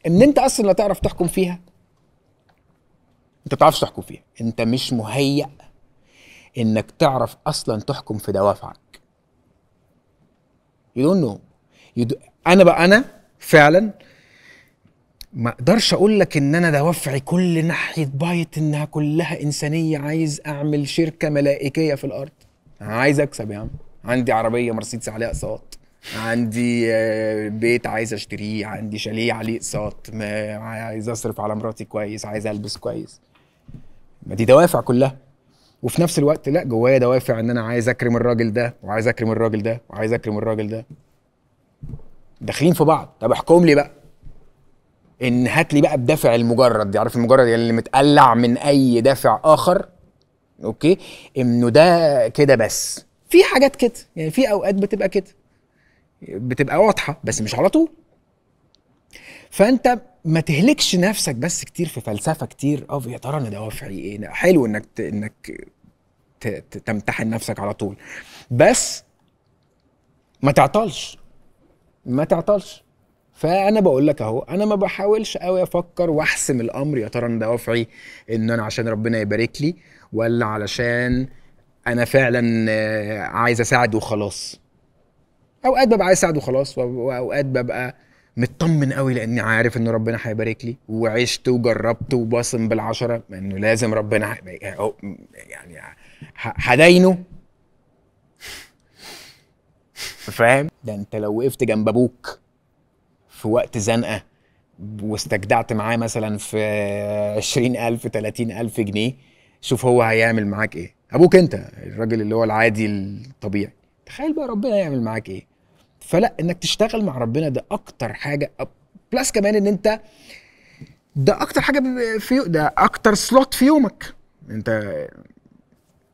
ان انت اصلا لا تعرف تحكم فيها، انت ما بتعرفش تحكم فيها، انت مش مهيأ انك تعرف اصلا تحكم في دوافعك. You don't know. انا بقى، انا فعلا ما اقدرش اقول لك ان انا دوافعي كل ناحية بايت انها كلها انسانيه، عايز اعمل شركة ملائكيه في الارض، عايز اكسب يا عم، عندي عربية مرسيدس عليها اقساط، عندي بيت عايز اشتريه، عندي شاليه عليه اقساط، عايز اصرف على مراتي كويس، عايز البس كويس. ما دي دوافع كلها. وفي نفس الوقت لا، جوايا دوافع ان انا عايز اكرم الراجل ده، وعايز اكرم الراجل ده، وعايز اكرم الراجل ده. داخلين في بعض. طب احكم لي بقى، ان هات لي بقى بدافع المجرد، عارف المجرد يعني اللي متقلع من اي دافع اخر، okay، انه ده كده بس. في حاجات كده يعني، في اوقات بتبقى كده، بتبقى واضحة بس مش على طول. فانت ما تهلكش نفسك بس كتير في فلسفة كتير، يا ترى انا دوافعي ايه. حلو انك تمتحن نفسك على طول، بس ما تعطلش، ما تعطلش. فانا بقول لك اهو، انا ما بحاولش قوي افكر واحسم الامر، يا ترى انا دوافعي ان انا عشان ربنا يبارك لي، ولا علشان انا فعلا عايز اساعد وخلاص. اوقات ببقى عايز اساعد وخلاص، واوقات ببقى مطمن قوي لاني عارف ان ربنا هيبارك لي، وعشت وجربت وبصم بالعشرة انه لازم ربنا يعني هداينه. فاهم؟ ده انت لو وقفت جنب ابوك في وقت زنقه واستجدعت معاه مثلا في 20,000 30,000 جنيه، شوف هو هيعمل معاك ايه. ابوك انت الراجل اللي هو العادي الطبيعي، تخيل بقى ربنا يعمل معاك ايه. فلا، انك تشتغل مع ربنا ده اكتر حاجة، plus كمان ان انت ده اكتر حاجة في ده اكتر slot في يومك. انت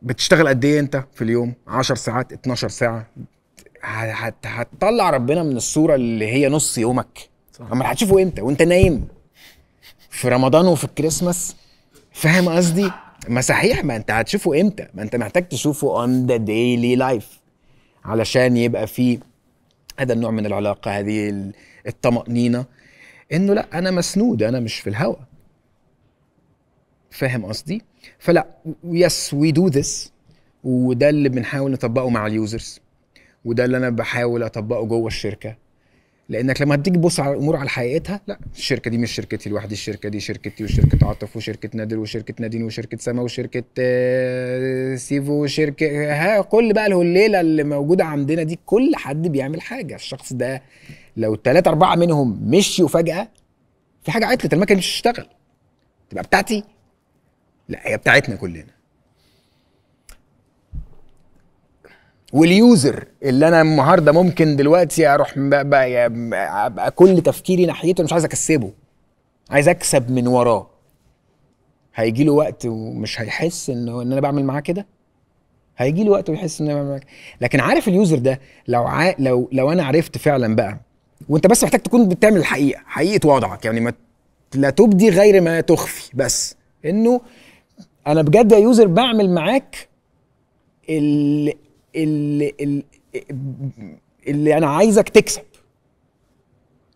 بتشتغل قد ايه انت في اليوم؟ 10 ساعات، 12 ساعة. هتطلع ربنا من الصورة اللي هي نص يومك. اما هتشوفه امتى؟ وانت نايم في رمضان وفي الكريسماس. فاهم قصدي؟ ما صحيح، ما انت هتشوفه امتى؟ ما انت محتاج تشوفه on the daily life علشان يبقى فيه هذا النوع من العلاقة، هذه الطمأنينة انه لا انا مسنود، انا مش في الهوى. فاهم قصدي؟ فلا، yes we do this، وده اللي بنحاول نطبقه مع ال users، وده اللي انا بحاول اطبقه جوه الشركة. لانك لما هتيجي تبص على الامور على حقيقتها، لا الشركة دي مش شركتي لوحدي، الشركة دي شركتي وشركه عاطف وشركه نادر وشركه نادين وشركه سما وشركه سيفو وشركه ها، كل بقى الهليله اللي موجودة عندنا دي، كل حد بيعمل حاجة. الشخص ده لو 3 4 منهم مشيوا فجاة، في حاجة عطلت، المكنه مش هتشتغل. تبقى بتاعتي؟ لا، هي بتاعتنا كلنا. وال user اللي انا النهارده ممكن دلوقتي اروح ابقى كل تفكيري ناحيته، مش عايز اكسبه، عايز اكسب من وراه، هيجي له وقت ومش هيحس انه ان انا بعمل معاه كده. هيجي له وقت ويحس ان انا بعمل معاه كده. لكن عارف ال user ده لو لو انا عرفت فعلا بقى، وانت بس محتاج تكون بتعمل الحقيقة، حقيقة وضعك، يعني ما لا تبدي غير ما تخفي، بس انه انا بجد يا user بعمل معاك اللي اللي انا عايزك تكسب.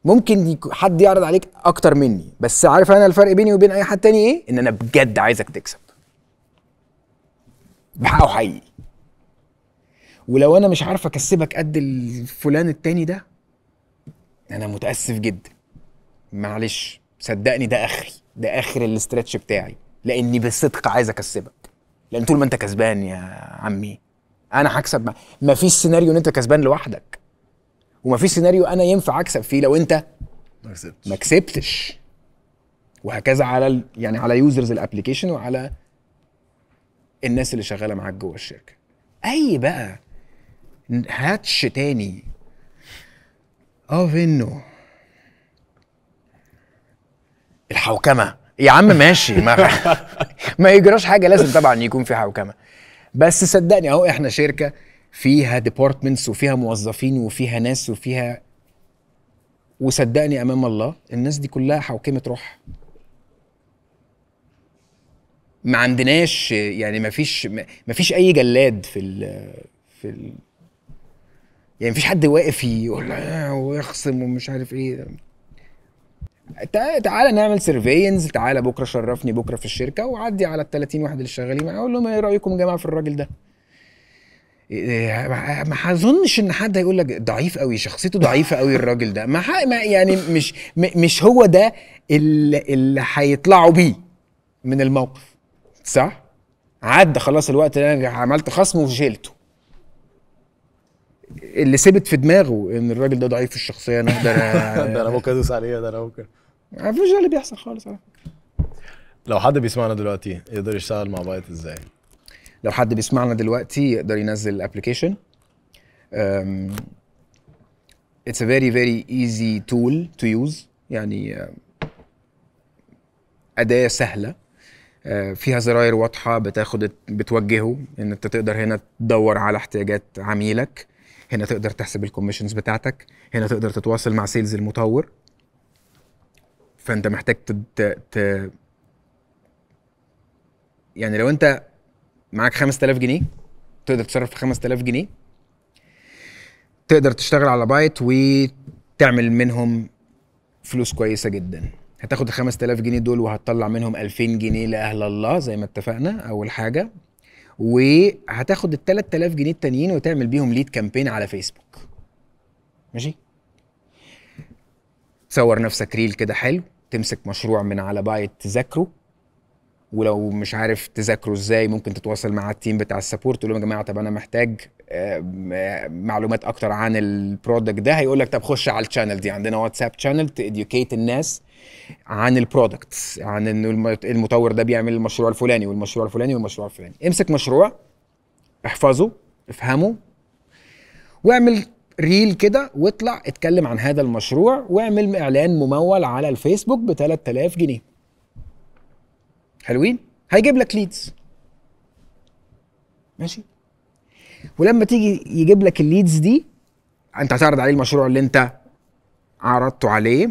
ممكن حد يعرض عليك اكتر مني، بس عارف انا الفرق بيني وبين اي حد تاني ايه؟ ان انا بجد عايزك تكسب بحقه حقيقي. ولو انا مش عارف اكسبك قد الفلان التاني ده، انا متاسف جدا، معلش، صدقني ده اخري، ده اخر ال stretch بتاعي، لاني بالصدق عايز اكسبك. لان طول ما انت كسبان يا عمي انا هكسب. ما فيش سيناريو ان انت كسبان لوحدك، وما فيش سيناريو انا ينفع اكسب فيه لو انت ما كسبتش. وهكذا على يعني على users ال application وعلى الناس اللي شغالة معاك جوه الشركة. اي بقى هاتش تاني انه الحوكمة يا عم ماشي، ما يجراش حاجة، لازم طبعا يكون في حوكمة. بس صدقني اهو احنا شركة فيها departments وفيها موظفين وفيها ناس وفيها، وصدقني امام الله الناس دي كلها حوكمة روح. ما عندناش يعني ما فيش اي جلاد في ال يعني مفيش حد واقف يقول ويخصم ومش عارف ايه. تعالى نعمل surveys، تعالى بكره شرفني بكره في الشركة وعدي على ال 30 واحد اللي شغالين معايا، اقول لهم ايه رايكم يا جماعة في الراجل ده؟ ما اظنش ان حد هيقول لك ضعيف قوي، شخصيته ضعيفة قوي الراجل ده. ما يعني مش هو ده اللي هيطلعوا بيه من الموقف، صح؟ عدى خلاص الوقت اللي انا عملت خصم وشيلته. اللي ثبت في دماغه ان الراجل ده ضعيف الشخصية، انا اقدر ده انا ممكن ادوس عليه، ده انا ممكن. ما فيش ده اللي بيحصل خالص على فكرة. لو حد بيسمعنا دلوقتي يقدر يشتغل مع بايت ازاي؟ لو حد بيسمعنا دلوقتي يقدر ينزل ال application. It's a very very easy tool to use، يعني أداة سهلة، فيها زراير واضحة بتاخد بتوجهه ان انت تقدر هنا تدور على احتياجات عميلك، هنا تقدر تحسب ال commissions بتاعتك، هنا تقدر تتواصل مع sales المطور. فانت محتاج يعني لو انت معاك 5000 جنيه تقدر تصرف في 5000 جنيه، تقدر تشتغل على بايت وتعمل منهم فلوس كويسة جدا. هتاخد ال 5000 جنيه دول وهتطلع منهم 2000 جنيه لاهل الله زي ما اتفقنا اول حاجة، وهتاخد ال 3000 جنيه التانيين وتعمل بيهم lead campaign على فيسبوك. ماشي؟ تصور نفسك reel كده حلو، تمسك مشروع من على بايت تذاكره، ولو مش عارف تذاكره ازاي ممكن تتواصل مع ال team بتاع ال support تقول لهم يا جماعة طب انا محتاج معلومات اكتر عن ال product ده. هيقول لك طب خش على ال channel دي، عندنا واتساب channel ت educate الناس عن ال products، عن انه المطور ده بيعمل المشروع الفلاني والمشروع الفلاني والمشروع الفلاني. امسك مشروع، احفظه، افهمه، واعمل reel كده واطلع اتكلم عن هذا المشروع، واعمل اعلان ممول على الفيسبوك ب 3000 جنيه. حلوين؟ هيجيب لك leads. ماشي؟ ولما تيجي يجيب لك ال leads دي، انت هتعرض عليه المشروع اللي انت عرضته عليه.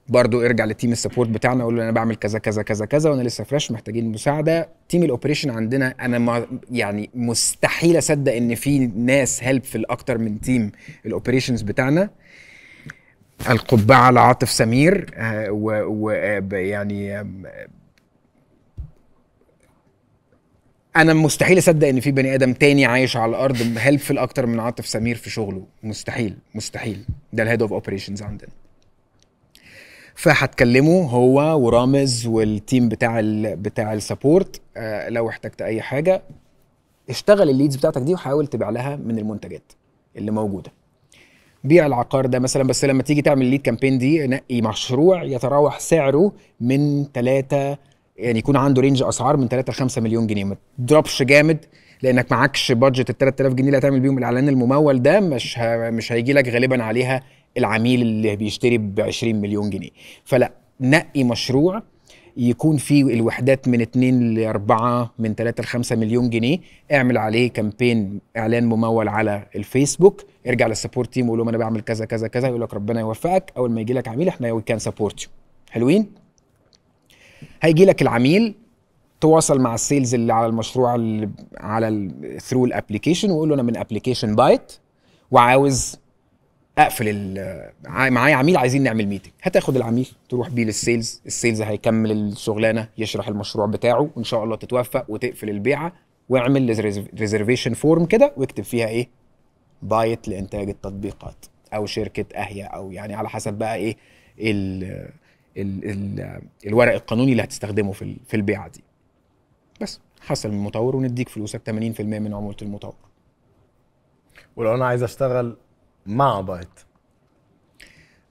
برضو ارجع ل team ال support بتاعنا قول له انا بعمل كذا كذا كذا كذا وانا لسه fresh محتاجين مساعدة. team ال operation عندنا، انا ما يعني مستحيل اصدق ان في ناس helpful اكتر من team ال operations بتاعنا. القبعة لعاطف سمير، و يعني انا مستحيل اصدق ان في بني ادم تاني عايش على الارض helpful اكتر من عاطف سمير في شغله. مستحيل مستحيل. ده ال head of operations عندنا. فهتكلمه هو ورامز وال team بتاع ال support. لو احتجت اي حاجة اشتغل ال leads بتاعتك دي وحاول تبيع لها من المنتجات اللي موجودة. بيع العقار ده مثلا، بس لما تيجي تعمل lead campaign دي نقي مشروع يتراوح سعره من 3، يعني يكون عنده range اسعار من 3 ل 5 مليون جنيه. ما تضربش جامد لانك معكش budget ال 3000 جنيه اللي هتعمل بيهم الاعلان الممول ده، مش هيجي لك غالبا عليها العميل اللي بيشتري ب 20 مليون جنيه. فلا، نقي مشروع يكون فيه الوحدات من 2 ل 4، من 3 ل 5 مليون جنيه، اعمل عليه campaign اعلان ممول على الفيسبوك. ارجع لل support team وقول لهم انا بعمل كذا كذا كذا، يقول لك ربنا يوفقك. اول ما يجي لك عميل احنا we can support you. حلوين؟ هيجي لك العميل، تواصل مع ال sales اللي على المشروع اللي على through ال application وقول له انا من application بايت وعاوز اقفل معايا عميل عايزين نعمل meeting. هتاخد العميل تروح بيه لل sales، ال sales هيكمل الشغلانة، يشرح المشروع بتاعه وان شاء الله تتوفق وتقفل البيعة. واعمل reservation form كده واكتب فيها ايه؟ بايت لانتاج التطبيقات او شركة اهيا، او يعني على حسب بقى ايه ال ال ال الورق القانوني اللي هتستخدمه في البيعة دي. بس حصل من المطور ونديك فلوسك 80% من عمولة المطور. ولو انا عايز اشتغل مع بايت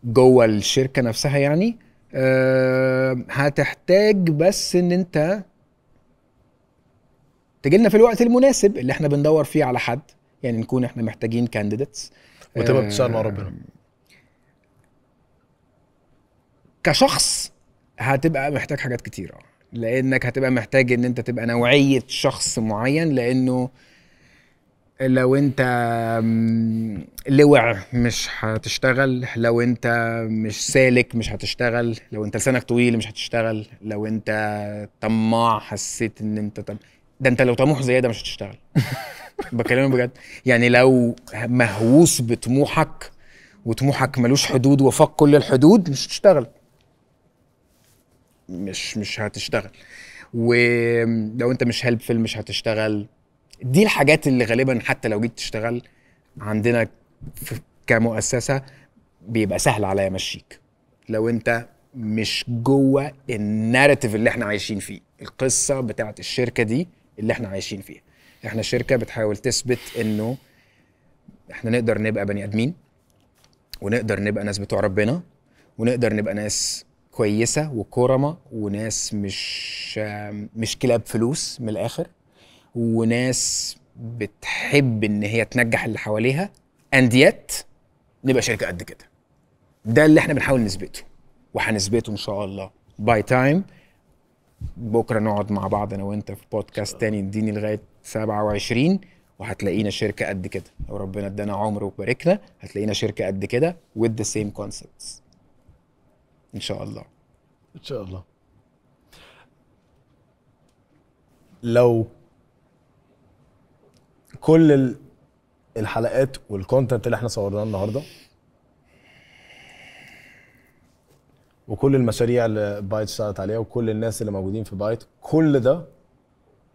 جوه الشركة نفسها يعني هتحتاج بس ان انت تجيلنا في الوقت المناسب اللي احنا بندور فيه على حد، يعني نكون احنا محتاجين candidates. وتبقى بتشتغل مع ربنا كشخص. هتبقى محتاج حاجات كتيرة، لانك هتبقى محتاج ان انت تبقى نوعية شخص معين، لانه لو انت لوع مش هتشتغل، لو انت مش سالك مش هتشتغل، لو انت لسانك طويل مش هتشتغل، لو انت طماع حسيت ان انت ده انت لو طموح زيادة مش هتشتغل. بكلمك بجد، يعني لو مهووس بطموحك وطموحك ملوش حدود وفاق كل الحدود مش هتشتغل، مش هتشتغل. ولو انت مش helpful مش هتشتغل. دي الحاجات اللي غالبا حتى لو جيت تشتغل عندنا كمؤسسة بيبقى سهل عليا امشيك لو انت مش جوه ال narrative اللي احنا عايشين فيه، القصة بتاعت الشركة دي اللي احنا عايشين فيها. احنا شركة بتحاول تثبت انه احنا نقدر نبقى بني ادمين، ونقدر نبقى ناس بتوع ربنا، ونقدر نبقى ناس كويسة وكرمه، وناس مش كلاب فلوس من الاخر، وناس بتحب ان هي تنجح اللي حواليها، and yet نبقى شركة قد كده. ده اللي احنا بنحاول نثبته وهنثبته ان شاء الله by time. بكره نقعد مع بعض انا وانت في بودكاست تاني اديني لغاية 27 وهتلاقينا شركة قد كده. لو ربنا ادانا عمر وباركنا هتلاقينا شركة قد كده with the same concepts ان شاء الله. ان شاء الله. لو كل الحلقات وال content اللي احنا صورناه النهارده وكل المشاريع اللي بايت اشتغلت عليها وكل الناس اللي موجودين في بايت، كل ده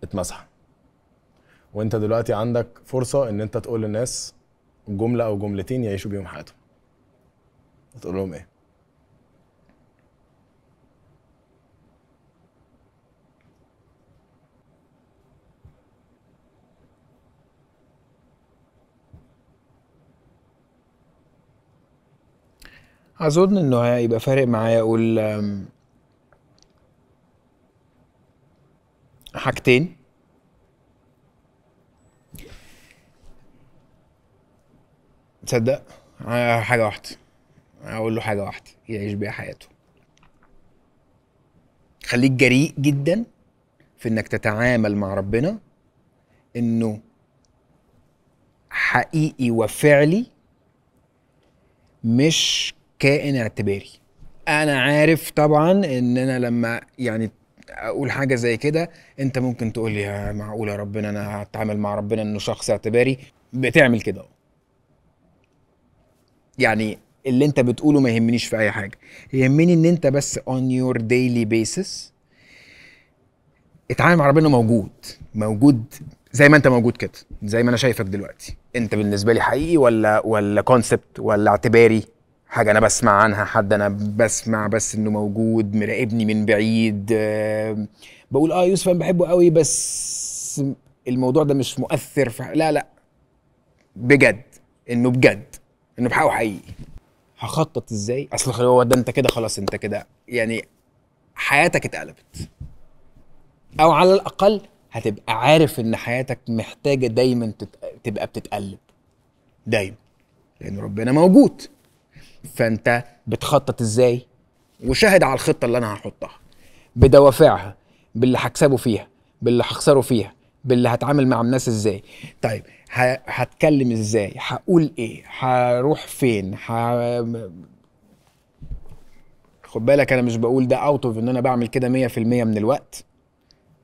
اتمسح، وانت دلوقتي عندك فرصة ان انت تقول للناس جملة او جملتين يعيشوا بيهم حياتهم، هتقول لهم ايه؟ اظن انه هيبقى فارق معايا اقول حاجتين. تصدق حاجة واحدة، اقول له حاجة واحدة يعيش بيها حياته. خليك جريء جدا في انك تتعامل مع ربنا انه حقيقي وفعلي، مش كائن اعتباري. انا عارف طبعا ان انا لما يعني اقول حاجة زي كده انت ممكن تقول لي يا معقول يا ربنا انا هتعامل مع ربنا انه شخص اعتباري؟ بتعمل كده يعني اللي انت بتقوله ما يهمنيش في اي حاجة، يهمني ان انت بس on your daily basis اتعامل مع ربنا موجود، موجود زي ما انت موجود كده، زي ما انا شايفك دلوقتي. انت بالنسبة لي حقيقي ولا concept ولا اعتباري، حاجة انا بسمع عنها، حد انا بسمع بس انه موجود مراقبني من بعيد، بقول يوسف انا بحبه قوي بس الموضوع ده مش مؤثر لا لا، بجد انه بجد انه بحقه حقيقي. هخطط ازاي؟ اصل هو ده انت كده خلاص، انت كده يعني حياتك اتقلبت، او على الاقل هتبقى عارف ان حياتك محتاجه دايما تبقى بتتقلب دايما، لان ربنا موجود. فانت بتخطط ازاي؟ وشاهد على الخطة اللي انا هحطها بدوافعها، باللي هكسبه فيها، باللي هخسره فيها، باللي هتعامل مع الناس ازاي، طيب هتكلم ازاي، هقول ايه، هروح فين، خد بالك انا مش بقول ده out of ان انا بعمل كده 100% من الوقت،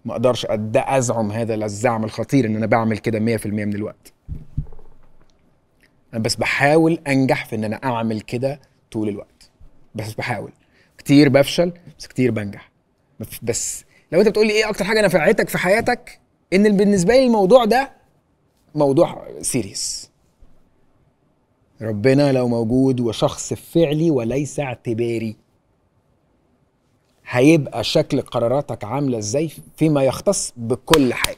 ما اقدرش ازعم هذا الزعم الخطير ان انا بعمل كده 100% من الوقت. انا بس بحاول انجح في ان انا اعمل كده طول الوقت، بس بحاول كتير، بفشل بس كتير بنجح. بس لو انت بتقول لي ايه اكتر حاجة نفعتك في حياتك، ان بالنسبة لي الموضوع ده موضوع serious. ربنا لو موجود وشخص فعلي وليس اعتباري، هيبقى شكل قراراتك عامله ازاي فيما يختص بكل حاجة.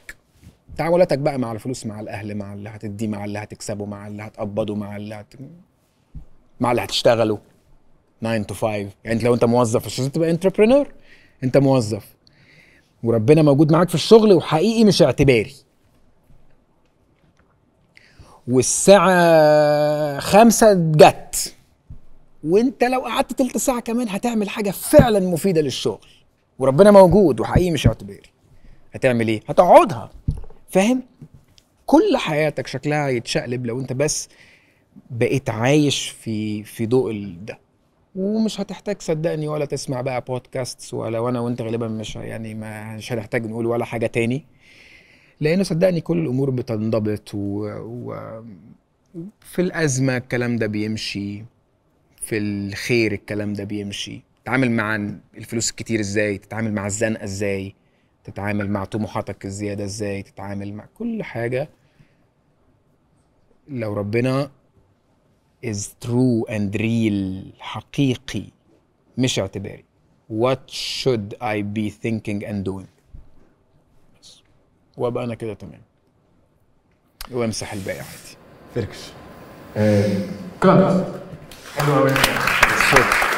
تعاملاتك بقى مع الفلوس، مع الاهل، مع اللي هتديه، مع اللي هتكسبه، مع اللي هتقبضه، مع اللي مع اللي هتشتغله 9 to 5. يعني انت لو انت موظف مش لازم تبقى entrepreneur، انت موظف وربنا موجود معاك في الشغل وحقيقي مش اعتباري. والساعة 5 جت، وانت لو قعدت تلت ساعة كمان هتعمل حاجة فعلا مفيدة للشغل، وربنا موجود وحقيقي مش اعتباري. هتعمل ايه؟ هتقعدها. فاهم؟ كل حياتك شكلها يتشقلب لو انت بس بقيت عايش في ضوء ده. ومش هتحتاج صدقني ولا تسمع بقى بودكاست ولا، وانا وانت غالبا مش يعني مش هنحتاج نقول ولا حاجة تاني، لانه صدقني كل الامور بتنضبط و في الازمة الكلام ده بيمشي، في الخير الكلام ده بيمشي. تتعامل مع الفلوس الكتير ازاي، تتعامل مع الزنقة ازاي، تتعامل مع طموحاتك الزيادة ازاي، تتعامل مع كل حاجة. لو ربنا is true and real، حقيقي مش اعتباري، what should I be thinking and doing؟ بس وابقى انا كده تمام، وامسح الباقي عادي. فركش. كات حلو قوي الصوت.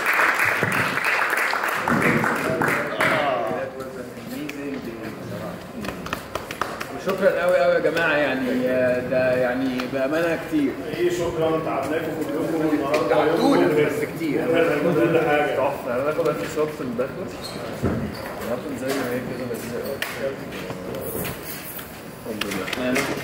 شكرا قوي قوي يا جماعة، يعني ده يعني بامانه كتير. ايه شكرا، تعبناكم كلكم النهارده، تعبتونا بس كتير. كل حاجة تحفة. انا باخد اخر شوت في الدخلة زي ما هي كده، بس الحمد لله.